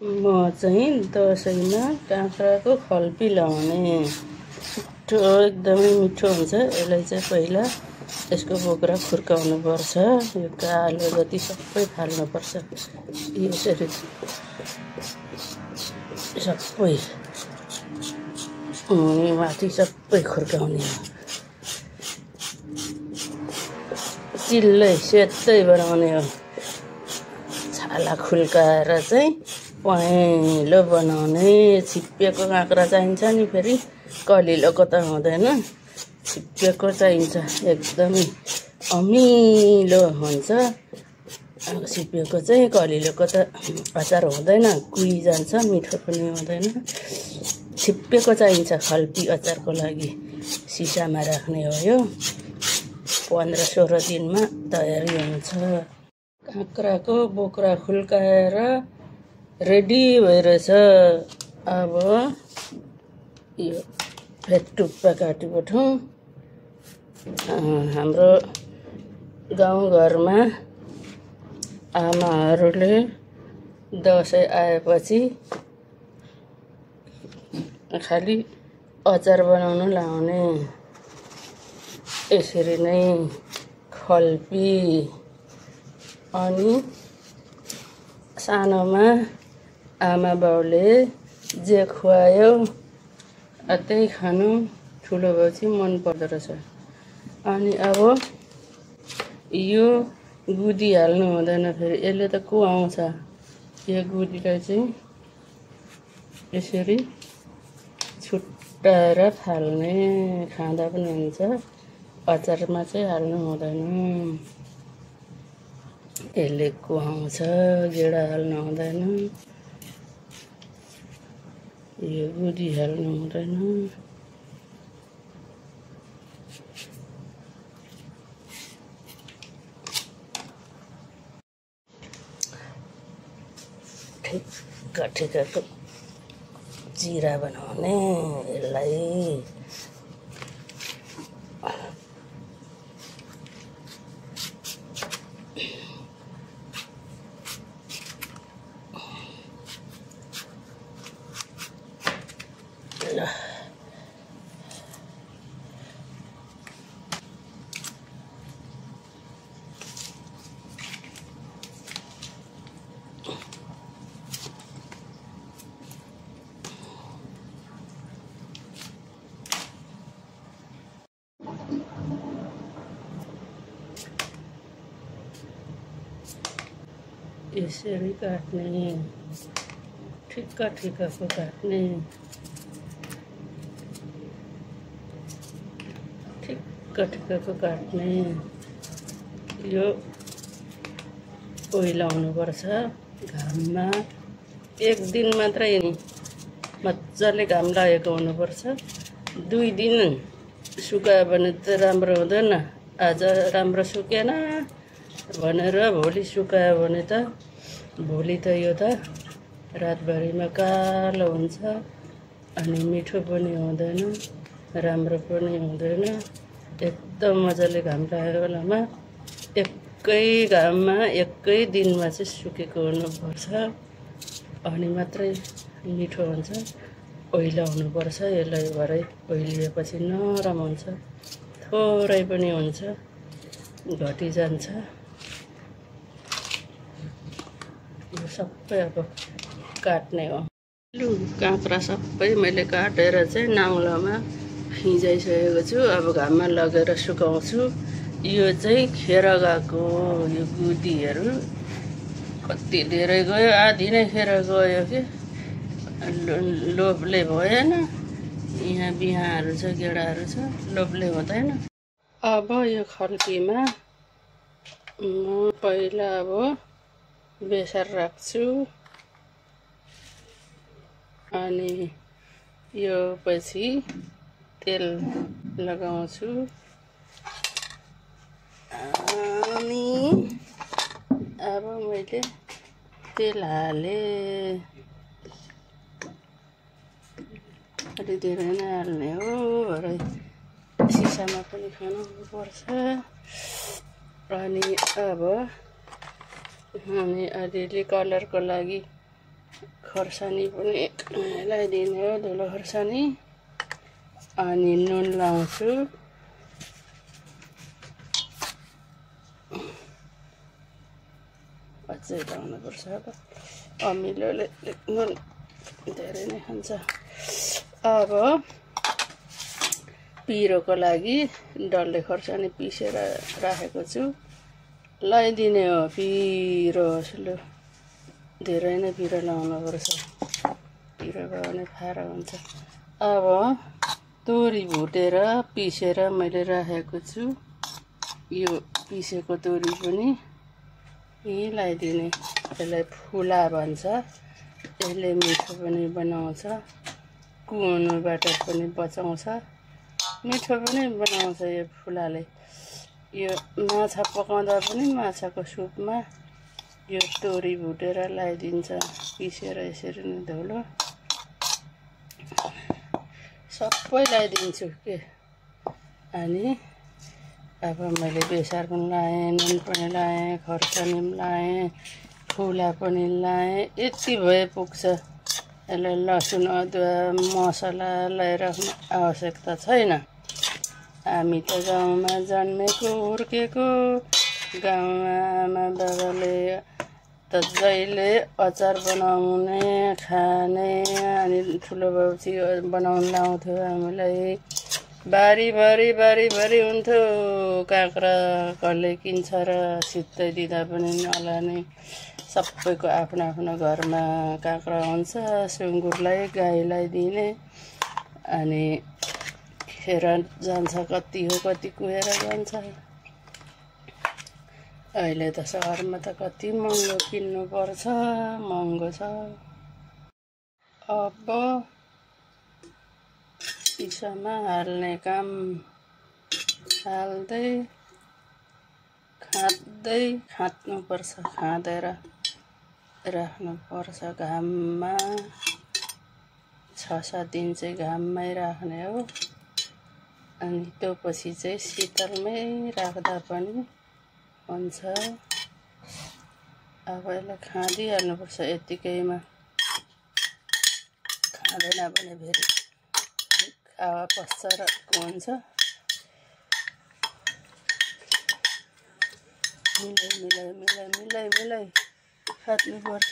म चाहिँ दसैँमा काँक्राको खल्पी लाउने। छिटो एकदमै मिठो हुन्छ। यसलाई चाहिँ पहिला यसको बोक्रा खुर्काउनुपर्छ। यो कालो जति सबै फाल्नुपर्छ। यसरी सबै माथि सबै खुर्काउने। चिल्लै सेतै बनाउने हो। छाला खुल्काएर चाहिँ पहेँलो बनाउने। छिप्पिएको काँक्रा चाहिन्छ नि, फेरि कलिलोको त हुँदैन, छिप्पिएको चाहिन्छ। एकदमै अमिलो हुन्छ। छिप्पिएको चाहिँ, कलिलोको त अचार हुँदैन, कुहिजान्छ, मिठो पनि हुँदैन। छिप्पिएको चाहिन्छ खल्पी अचारको लागि। सिसामा राख्ने हो यो। 15-16 दिनमा तयारी हुन्छ। काँक्राको बोक्रा खुल्काएर रेडी भइरहेछ। अब यो फेटुप्पा काटिबठौँ। हाम्रो गाउँघरमा आमाहरूले दसैँ आएपछि खालि अचार बनाउनु लाउने। यसरी नै खल्पी। अनि सानोमा आमा बाउले जे खुवायो त्यही खानु ठुलो भएपछि मन पर्दो रहेछ। अनि अब यो गुदी हाल्नु हुँदैन, फेरि यसले त कुहाउँछ। यो गुदीलाई चाहिँ यसरी छुट्टाएर फाल्ने, खाँदा पनि हुन्छ। अचारमा चाहिँ हाल्नु हुँदैन, यसले कुहाउँछ। गेडा हाल्नु हुँदैन, यो गुदी हाल्नु हुँदैन। ठिक्क ठिक्कको जिरा बनाउने यसलाई। ल यसरी काट्ने, ठिक्क ठिक्कको काट्ने, ठिक्क ठिक्कको काट्ने। यो ओइलाउनुपर्छ घाममा। एक दिन मात्रै मजाले घाम लागेको हुनुपर्छ। 2 दिन सुकायो भने त राम्रो हुँदैन। आज राम्रो सुकेन भनेर भोलि सुकायो भने त भोलि त यो त रातभरिमा कालो हुन्छ। अनि मिठो पनि हुँदैन, राम्रो पनि हुँदैन। एकदम मजाले घाम लागेको बेलामा एकै घाममा एकै दिनमा चाहिँ सुकेको हुनुपर्छ। अनि मात्रै मिठो हुन्छ। ओइलाउनुपर्छ। यसलाई भरे ओइलिएपछि नरम हुन्छ, थोरै पनि हुन्छ, घटिजान्छ। यो सबै अब काट्ने हो। लु, काँक्रा सबै मैले काटेर चाहिँ नाङ्लोमा फिजाइसकेको छु। अब घाममा लगेर सुकाउँछु। यो चाहिँ खेर गएको, यो गुदीहरू कति धेरै गयो, आधी नै खेर गयो कि लोभले भएन। यहाँ बिहाहरू छ, गेडाहरू छ, लोभले हुँदैन। अब यो खल्पीमा म पहिला अब बेसार राख्छु। अनि यो पछि तेल लगाउँछु। अनि अब मैले तेल हालेँ। अलि धेरै नै हाल्ने हो, भरे सिसामा पनि खानुपर्छ। अनि अब हामी अलिअलि कलरको लागि खोर्सानी पनि लगाइदिने हो, धुलो खोर्सानी। अनि नुन लाउँछु। अझै लाउनुपर्छ अब, अमिलोले नुन धेरै नै खान्छ। अब पिरोको लागि डल्ले खोर्सानी पिसेर राखेको छु, लगाइदिने हो। पिरो लु, धेरै नै पिरो लाउनुपर्छ, पिरो भयो भने खारा हुन्छ। अब तोरी भुटेर पिसेर मैले राखेको छु, यो पिसेको तोरी पनि यही लगाइदिने। यसलाई फुला भन्छ, यसले मिठो पनि बनाउँछ, कुहुनुबाट पनि बचाउँछ, मिठो पनि बनाउँछ यो फुलाले। यो माछा पकाउँदा पनि माछाको सुपमा यो तोरी भुटेर लगाइदिन्छ, पिसेर यसरी नै धुलो सबै लगाइदिन्छु के। अनि अब मैले बेसार पनि लगाएँ, नुन पनि लगाएँ, खोर्सानी पनि लगाएँ, फुला पनि लगाएँ, यति भए पुग्छ। यसलाई लसुन अदुवा मसला लगाइराख्नु आवश्यकता छैन। हामी त गाउँमा जन्मेको हुर्केको, गाउँमा आमा बाबाले त जहिले अचार बनाउने खाने, अनि ठुलो बाबुची बनाउनु लाउँथ्यो हामीलाई। बारी हुन्थ्यो काँक्रा, कसले किन्छ र सित्तै दिँदा पनि नलाने। सबैको आफ्नो आफ्नो घरमा काँक्रा हुन्छ, सुँगुरलाई गाईलाई दिने। अनि खेर जान्छ, कति हो कति कुहेर जान्छ। अहिले त सहरमा त कति महँगो किन्नु पर्छ, महँगो छ। अब पिसामा हाल्ने काम हाल्दै खाँच्नुपर्छ, खाँदेर राख्नुपर्छ घाममा। 6-7 दिन चाहिँ घाममै राख्ने हो। अनि त्यो पछि चाहिँ शीतलमै राख्दा पनि हुन्छ। अब यसलाई खाँदिहाल्नुपर्छ यतिकैमा, खाँदैन भने फेरि हावा पस्छ र हुन्छ। मिलाइ खाँच्नुपर्छ।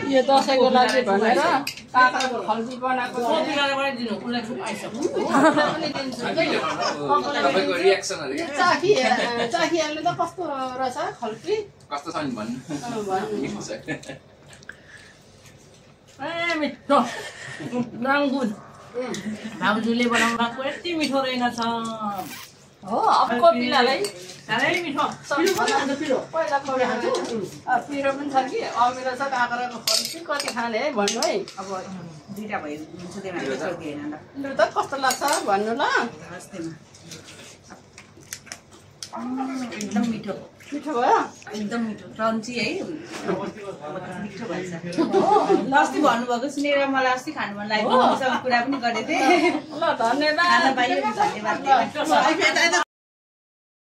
यो दसैँको लागि भनेर काँक्राको खल्ती बनाएको चाखिहाल्नु त कस्तो रहेछ खल्ती, कस्तो छ नि भन्नु। मिठो रङ्गुन भाउजूले बनाउनु भएको यति मिठो रहेनछ हो। अब पिलालाई साह्रै मिठो पहिला पिरो पनि छ कि अमिलो छ, काँक्राको खल्ती कति खाने है भन्नु है। अब दुईटा भयो सक्दैन लु त कस्तो लाग्छ भन्नु ल। एकदम मिठो मिठो भयो, एकदम मिठो क्रन्ची है, मिठो भएछ। अस्ति भन्नुभएको सुनेर मलाई अस्ति खानु मन लाग्यो, कुरा पनि गरेको थिएँ। ल धन्यवाद। खाना पाइयो, धन्यवाद।